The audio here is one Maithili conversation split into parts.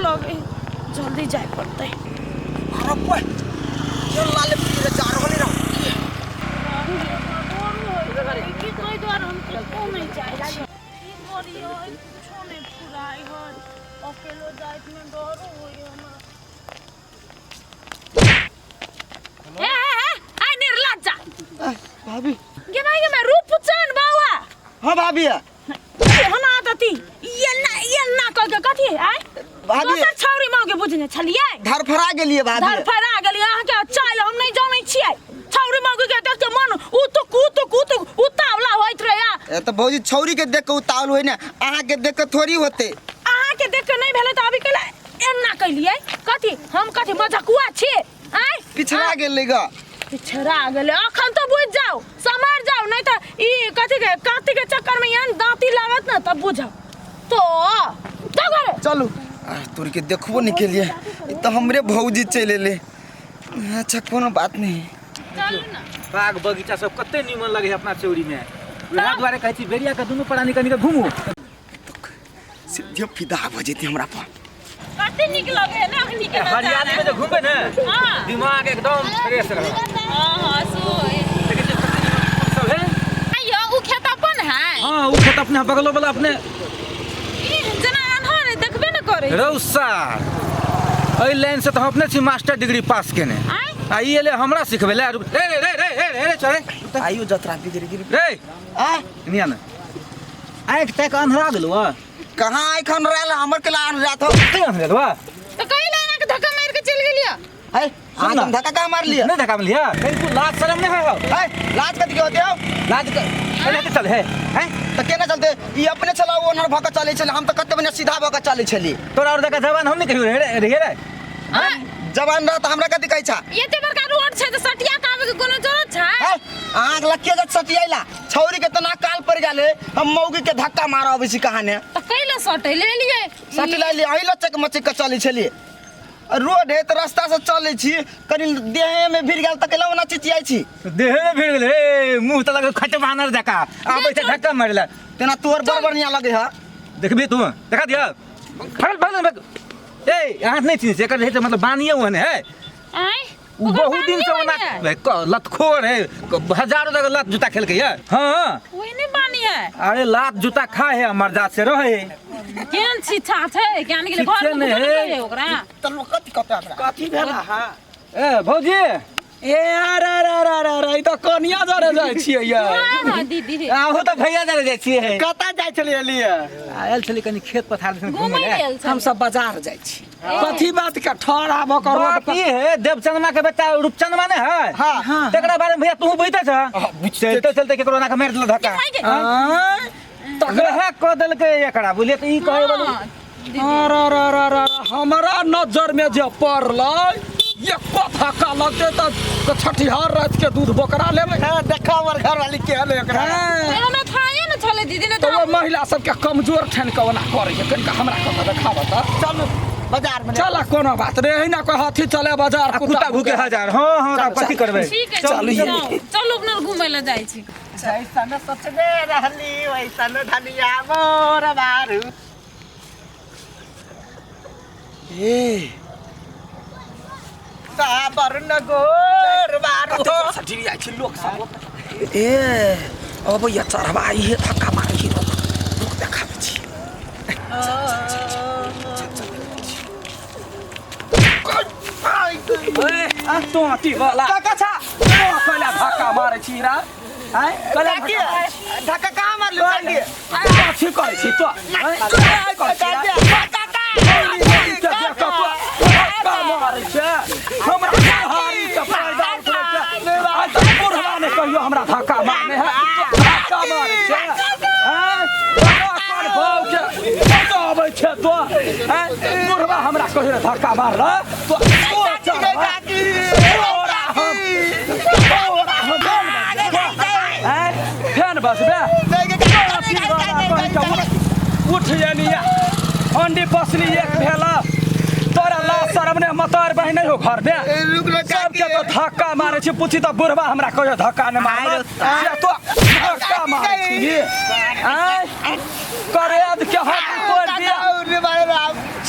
लगे जल्दी जाय पड़तै। अरे पै ये लाले पीरे जा रहल रहो। की कोई द्वार हम कतौ नहि जाइ छी। की करियै, कुछो नहि फुराइ है, अकेलो जाइत में डरो होइ हमरा। ए ए ए आ निर्लज्जा। भाभी। गे भाई गे मैं रूपचन बाबा। हाँ भाभी। केहन आदती ये ना ये ना कह के कथी आय भाभी। दोसर छौरी माँ के बुझने छलियै। धरफड़ा गेलियै भाभी। धरफड़ा गेलियै अहाँके चाल हम नहि जानै छियै। छौरी माँ के देख के मन उतुक उतुक उतुक उतावला होइत रहै। ए तऽ भौजी छौरी के देख के उतावल होय ने, अहाँ के देख के थोड़ी होते। अहाँ के देख के नहि भेलै तऽ अभी कैला एना कैलियै? कथी हम कथी मजकुआ छी आय? पिछड़ा गेलै ग। पिछड़ा गेलै अखन तो बुझ जाओ, समझ जाओ, नहीं तो ई कथी के काती के चक्कर में एहन दांती लागत ना तब बुझब तो तो करे। चलू। तोर के देखबो नहीं के लिए, ई तो हमरे भौजी चलि एलै। अच्छा कोनो बात नहीं। चलू ना। बाग बगीचा सब कते नीमन लगे है अपना चौरी में, वएह दुआरे कहै छी बेरिया के दुनू प्राणी कनी के घूमू। सीधे फिदा भऽ जेतै हमरा पर। कते नीक लगे है ना अखनी के नजारा। हरियाली में जे घूमबे ने हाँ। दिमाग एकदम फ्रेश रहत। हाँ, हाँ, सोए। देखै छियै कते नीमन फूल सब है। आइयो, उ खेत अपन है? हाँ, उ खेत अपने बगलो वाला अपने। ई जेना अन्हार है, देखबे न करै। रौ सार, एहि लाइन से तऽ हम अपने छी मास्टर डिग्री पास केने। आँय? आ ई एलै हमरा सिखबै ले। रे रे रे रे रे रे चल रे। आइयो जतरा बिगड़ि गेल। रे। आँय? निया ने। आँखि ताकि अन्हरा गेलौ हँ? कहाँ आँखि अन्हरायल? हमर केला अन्हरायत हौ? कते अन्हरायल बा? तऽ कहि ला एना के धक्का मारि के चलि गेलियै। है, सुन अहाँ ना। तुम धक्का कहाँ मारलियै? नहि धक्का मारलियै? कहीं तू लाज शरम नहि है हौ? है, लाज कथी के होते हौ? लाज केना के चल है? हैं? तऽ केना चलते? ई अपने छला ओ अन्हर भऽ कऽ चलै छलै, हम तऽ कते बढ़िआँ सीधा भऽ कऽ चलै छली। तोरा और जगह जवान हम नहि कहियो रे रे रे। हाँ। जवान रह तऽ हमरा कथी कहै छा? एते बड़का रोड छै तऽ सटिया के आबे के कोनो जरूरत छै? है, अहाँके लग के जात सटियैला? छौरी के तना काल पड़ गेलै, हम मौगी के धक्का मारऽ अबै छी कहाने। तऽ कैला सटै ले लियै? सटै ले लियै, अही लचक मचक के चलै छलियै। रोड है तऽ रास्ता से चलै छी, कनी देहे में भिड़ गेल तऽ केला ओना चिचियाइ छी। देहे में भिड़ गेल हे, मुंह तऽ लगै खट बानर जकाँ आबै छै धक्का मारै लए। तेना तोहर बड़ बढ़िया लगै है। देखबी तू, देखा दिया। फगल फगल फगल। ए, अहाँ नहि चिन्है छी, एकर जे है से मतलब बानिए ओहन है। आँय? उ ओकर बहुत दिन से बानिए ओना ओहन है? लतखोर है, हजारों जगह लत जूता खेलकै है। हाँ। ओहने बानी है। अरे लात जूता खा है, हमर जात से रहे। केहन छिछा छै, ज्ञान गेलै, घर छिछे में नहि कुछो है। नहि कहै ओकरा। तऽ लोक कथी कहतै हमरा? कथी भेल अहाँ? ए भौजी। ए अरे अरे अरे अरे अरे, ई तऽ कनिया जरे जाइ छियै यै। हाँ, हाँ, दीदी। अहूँ तऽ भैया जरे जाइ छियै। कतऽ जाइ छलियै लिए? आयल छलियै कनी खेत पथार दिसन घुमै घुमै लए। गेल छलियै। हम सब बाजार जाइ छी। कथी बात के ठहरा भऽ कऽ रोड बात पर? ई है, देवचंदमा के बेटा रूपचंदमा ने है? हाँ। हाँ। तकरा बारे में भैया तू बुझते छ? हाँ, बुझते। चलते चलते केकरो ना के मारि देलक धक्का। मारि के? आँय? तकरा है कऽ देलकै एकरा, बुझलियै तऽ ई कहै वाला। हाँ, दीदी। अरे, अरे, अरे, अरे, अरे, हमरा नजर में जे पड़लै एको धक्का लगतै तऽ छठिहार राति के दूध बोकरा लेबै। हाँ, देखा हमर घरवाली केहन है ओकरा। हाँ। हमरा थाहे ने छलै दीदी, ने तऽ तऽ ओ महिला सबके कमजोर ठानि कऽ ओना करै छै, कनिका हमरा कऽ कऽ देखाबऽ तऽ। चलू बाजार में। चल कोनो बात नहीं, एहिना कोई हाथी चले बाजार, आ कुत्ता भूखे हजार। हाँ, हाँ, तब कथी करबै? ठीक है, चलू। चलू, चलू अपना घुमै लए जाइ छी। जैसन सोचने रहली वैसन धनिया मोर बारू। ए साबर न गोर बारू। कते सटिया छै लोक सब। ए अब ये चढ़वा इहे धक्का मारै छी, रुक रुक देखाबै छी। ए तोती वाला काका छा। तो कैला धक्का मारै छी रा? आँय, कैला काकी, धक्का मारै छी? धक्का कहाँ मारलू काकी? आँय, कथी करै छी तो? आँय, करै छी रा? हमरा हारी के फायदा उठबै छै। आइ तक बुढ़वा ने कहियो हमरा धक्का मारने है। धक्का मारै छै। आँय, कर भाव के कतऽ अबै छै तो? आँय, बुढ़वा हमरा कहियो धक्का मारल तो तो चढ़वा। तोरा हम तोरा हम आँय, फेन बसबे। उठ एनिया अंडी पसली एक भेला तोरा लाज शरम ने मतार बहिन नहीं हो घर में। रुक रे काकी। सबके तो धक्का मारे छी, पूछी तो बुढ़वा हमरा कहियो धक्का ने मारल से तो धक्का मारे छी। आँय, करेद के हाथ तोड़ दिया।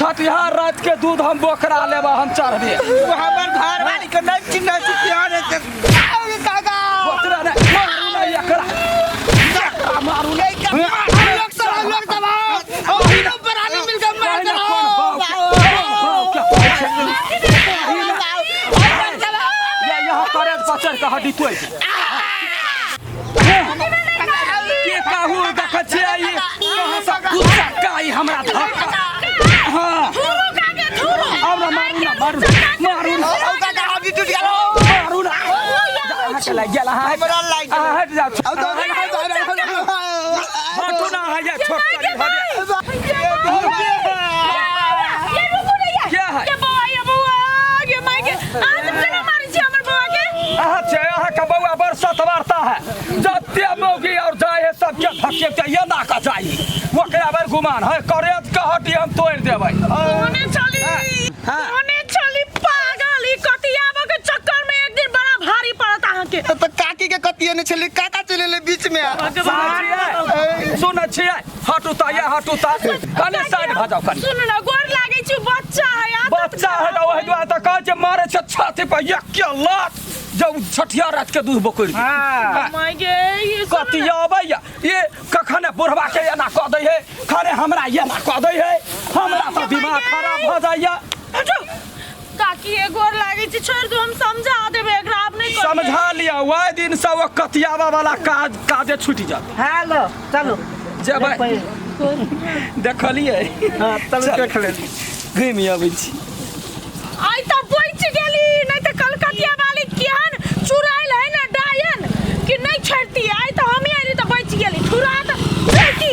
छठिहार रात के दूध हम बोकरा लेबा हम चढ़बे। तू हमर घर वाली के नहीं चिन्ह छी केहन है से। आओ काका। बोकरा ने मारू ने एकरा, एकरा मारू ने। लोग सब, लोग सब आओ। तीनों प्राणी मिलकर मार कहीं ना दो। कोन बाप के, कोन बाप के कहै छै। कहीं ना। या यहाँ करे पचर के हड्डी तोड़ि दे। के कहू देखै छियै ई कहाँ से कुचक्का ई हमरा धक्का। हाँ। थुरू काके थुरू। आउ ना मारू ना, मारू मारू ना। आओ काका, हड्डी टूट गेल। मारू ना। अहाँके लागि गेल, अहाँ हटि, हमरा लागि गेल। अहाँ हटि जाउ। आओ तो, हटू ना अहाँ, ये छोट करी हटि। ये रुकू ने ये। क्या है? ये बौआ, ये बौआ, ये माय के। अहाँ सब केना मारै छी हमर बौआ के? अहाँ छै, अहाँके बौआ बड़ सतवार्ता है। जते मौगी और जाय है सबके धके के ये ना का जाई, ओकरा बड़ गुमान है। करेज के हड्डी हम तोड़ि देबै। कोने चली? हाँ। कोने चली पागल? ई कतियाबो के चक्कर में एक दिन बड़ा भारी पड़त अहाँ के। तो काकी के कतिये ने छली, काका चले ले बीच में। सुनै छियै, सुनै छियै, हटू ता ये, हटू ता, कने साइड भऽ जाउ कनी। सुन ना, गोर लागै छी, बच्चा है, आदत। बच्चा है ना, ओहि दुआरे तऽ कहै छै मारै छै छाती पर एक के लात जब छठिया रात के दूध बोकरि दे। हाँ। माय गे, ई सुन कथी ना। अबैया ये, कखने बुढ़वा के एना कऽ दै है, खने हमरा एना कऽ दै है, हमरा तऽ दिमाग खराब भऽ जाइया। हटू। काकी, ये गोर लागै छी, छोड़ि दू, हम समझा देबै एकरा, आब नहि करियै। समझा लिअ, ओहि दिन से ओ कतियाबा वाला काज काजे छुटि जात। हेलो, चलू। जेबै देखलियै। हाँ, तब चल। देख लेली। घुमि अबै छी। आइ तऽ बचि गेली, नहि तऽ कलकतिया वाली केहन चुड़ैल है ने, डायन कि नहि छोड़ती आइ।